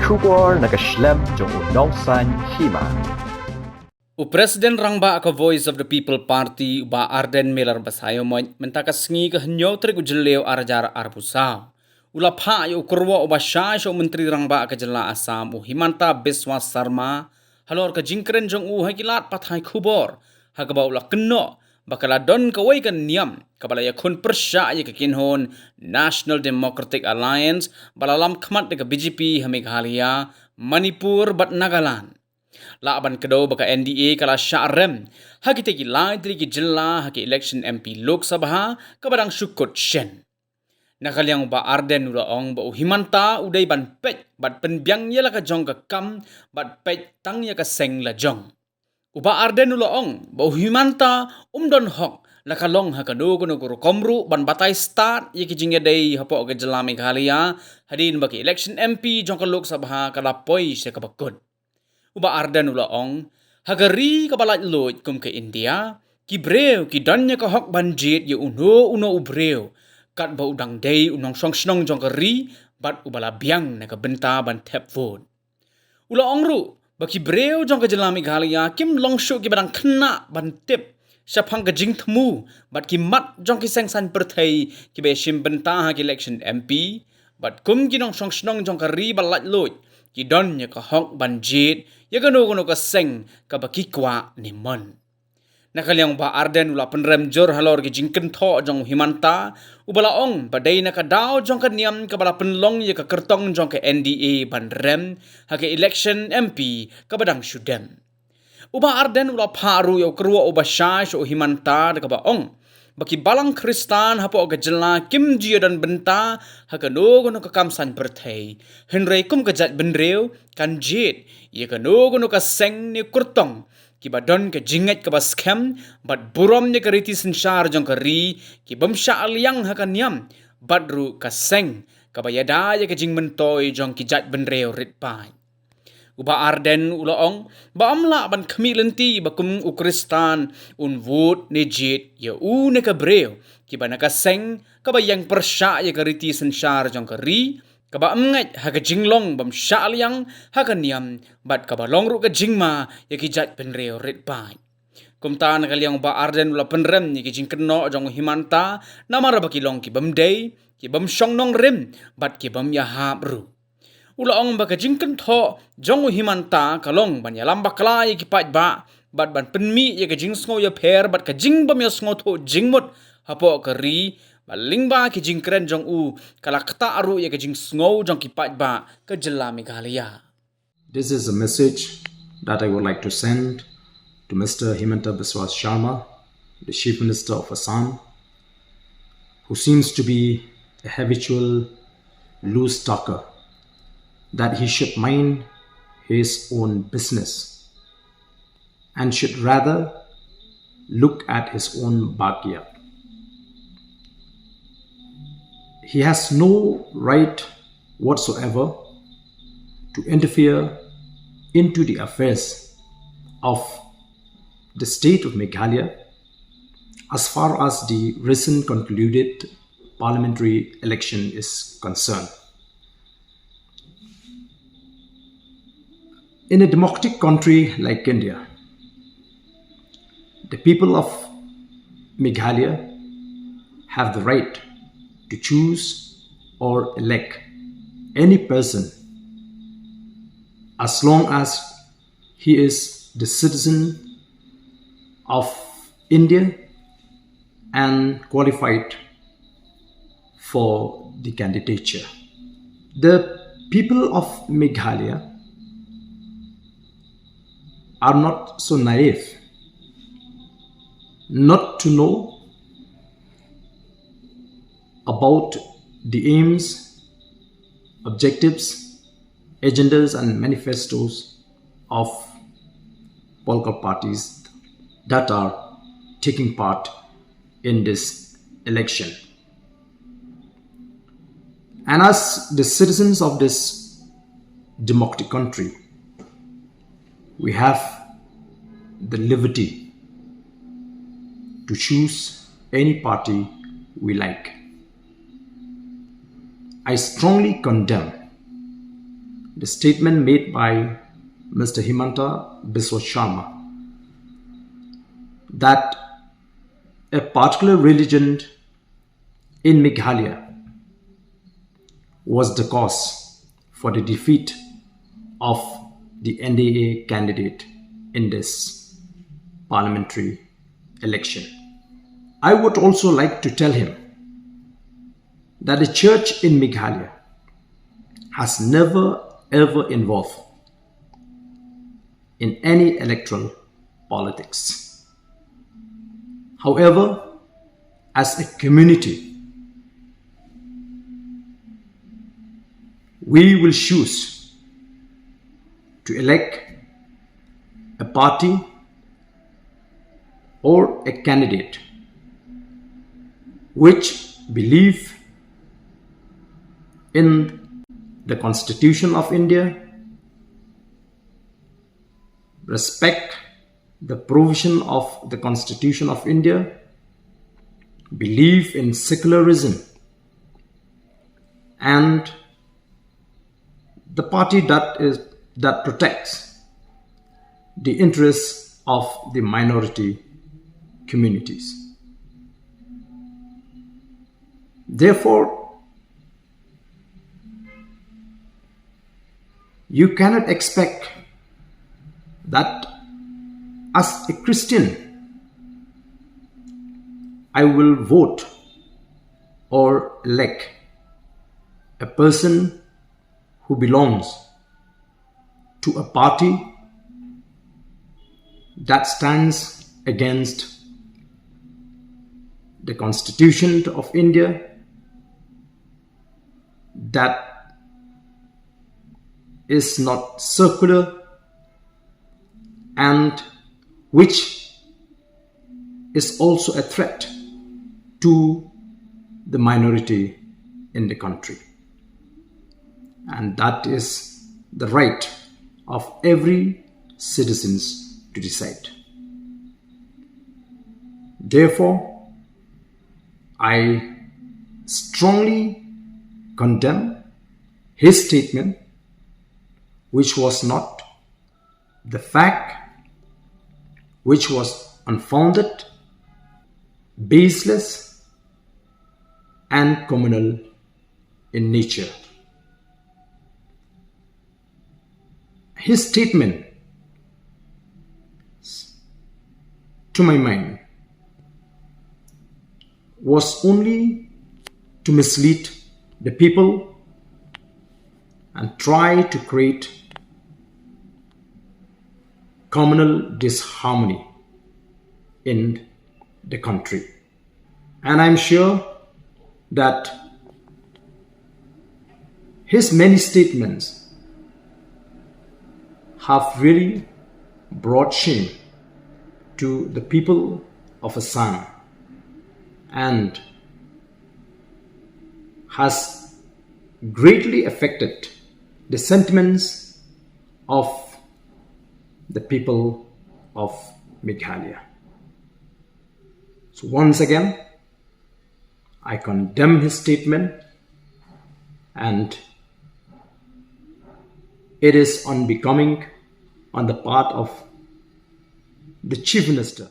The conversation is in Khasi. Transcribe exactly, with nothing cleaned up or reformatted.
Khubor na ka shlem jong u Nongsaiñ Hima. U President Rangbah ka Voice of the People Party, u Bah Ardent Miller Basaiawmoit, mynta ka sngi ka hynñiew tarik u Jylliew ar hajar arphew saw, u la phah ïa u kyrwoh uba shai sha u Myntri Rangbah ka jylla Assam, u Himanta Biswa Sarma, halor ka jingkren jong u ha ki lad pathai khubor, ha kaba u la kynnoh ba ka la don kawei ka niam kaba la ïakhun pyrshah ïa ka kynhun National Democratic Alliance ba la lam khmat da ka B J P ha Meghalaya, Manipur bad Nagaland. Lah ban kdew ba ka N D A ka la shah rem ha kita ki lai tylli ki jylla ha ki election M P Lok Sabha kaba dang shu kut shen. Na ka liang u Bah Ardent u la ong ba u Himanta u dei ban peit bad pynbiang ïa la ka jong ka kam bad peit tang ïa ka seng la jong. U Bah Ardent u la ong ba u Himanta um don hok la ka long ha kano kano ka rukom ruh ban batai stad ïa ki jingïadei hapoh ka jylla Meghalaya hadien ba ki election M P jong ka Lok Sabha ka la poi sha kaba kut. U Bah Ardent u la ong, ha ka ri kaba laitluid kum ka India, ki briew ki don ïa ka hok ban jied ïa uno uno u briew katba u dang dei u nongshong shnong jong ka ri bad uba la biang na ka bynta ban thep vote. U la ong ruh ba ki briew jong ka jylla Meghalaya kim long shuh kiba dang khynnah ban tip shaphang ka jingthmu bad ki mat jong ki seng saiñ pyrthei kiba ïashim bynta ha ki election M P, bad kum ki nongshong shnong jong ka ri ba laitluid ki don ïa ka hok ban jied ïa kano kano ka seng kaba ki kwah ne mon. Na ka liang u Bah Ardent u la pynrem jur halor ki jingkynthoh jong u Himanta, uba la ong ba dei na ka daw jong ka niam kaba la pynlong ïa ka kyrtong jong ka N D A ban rem ha ka election M P kaba dang shu dep. U Bah Ardent u la phah ruh ïa u kyrwoh uba shai sha u Himanta da kaba ong ba ki balang Khristan hapoh ka jylla kim ju ïadon bynta ha kano kano ka kam saiñ pyrthei, hynrei kum ka jaitbynriew kan jied ïa kano kano ka seng ne kyrtong kiba don ka jingngeit kaba skhem bad burom ïa ka riti synshar jong ka ri, ki bym shah liang ha ka niam bad ruh ka seng kaba ïada ïa ka jingmyntoi jong ki jaitbynriew rit paid. U Bah Ardent u la ong ba ym lah ban khmih lynti ba kum u Khristan un vote ne jied ïa u ne ka briew kiba na ka seng kaba ïeng pyrshah ïa ka riti synshar jong ka ri, kaba ym ngeit ha ka jinglong bym shah liang ha ka niam bad kaba long ruh ka jingma ïa ki jaitbynriew rit paid. Kumta na ka liang u Bah Ardent u la pynrem ïa ki jingkynnoh jong u Himanta namar ba ki long ki bym dei, ki bym shong nongrim bad ki bym ïahap ruh. U la ong ba ka jingkynthoh jong u Himanta ka long ban ïalam bakla ïa ki paidbah bad ban pynmih ïa ka jingsngew ïapher bad ka jingbym ïasngewthuh jingmut hapoh ka ri, bad lyngba ki jingkren jong u ka la ktah ruh ïa ka jingsngew jong ki paidbah ka jylla Meghalaya. This is a message that I would like to send to Mister Himanta Biswa Sarma, the Chief Minister of Assam, who seems to be a habitual loose talker, that he should mind his own business and should rather look at his own backyard. He has no right whatsoever to interfere into the affairs of the state of Meghalaya as far as the recent concluded parliamentary election is concerned. In a democratic country like India, the people of Meghalaya have the right to choose or elect any person as long as he is the citizen of India and qualified for the candidature. The people of Meghalaya are not so naive not to know about the aims, objectives, agendas, and manifestos of political parties that are taking part in this election. And as the citizens of this democratic country, we have the liberty to choose any party we like. I strongly condemn the statement made by Mister Himanta Biswa Sharma that a particular religion in Meghalaya was the cause for the defeat of the N D A candidate in this parliamentary election. I would also like to tell him that the church in Meghalaya has never ever involved in any electoral politics. However, as a community, we will choose to elect a party or a candidate which believe in the Constitution of India, respect the provision of the Constitution of India, believe in secularism, and the party that is, that protects the interests of the minority communities. Therefore, you cannot expect that as a Christian, I will vote or elect a person who belongs to a party that stands against the Constitution of India, that is not circular, and which is also a threat to the minority in the country. And that is the right of every citizens to decide. Therefore, I strongly condemn his statement, which was not the fact, which was unfounded, baseless, and communal in nature. His statement, to my mind, was only to mislead the people and try to create communal disharmony in the country. And I'm sure that his many statements have really brought shame to the people of Assam and has greatly affected the sentiments of the people of Meghalaya. So once again, I condemn his statement, and it is unbecoming on the part of the Chief Minister.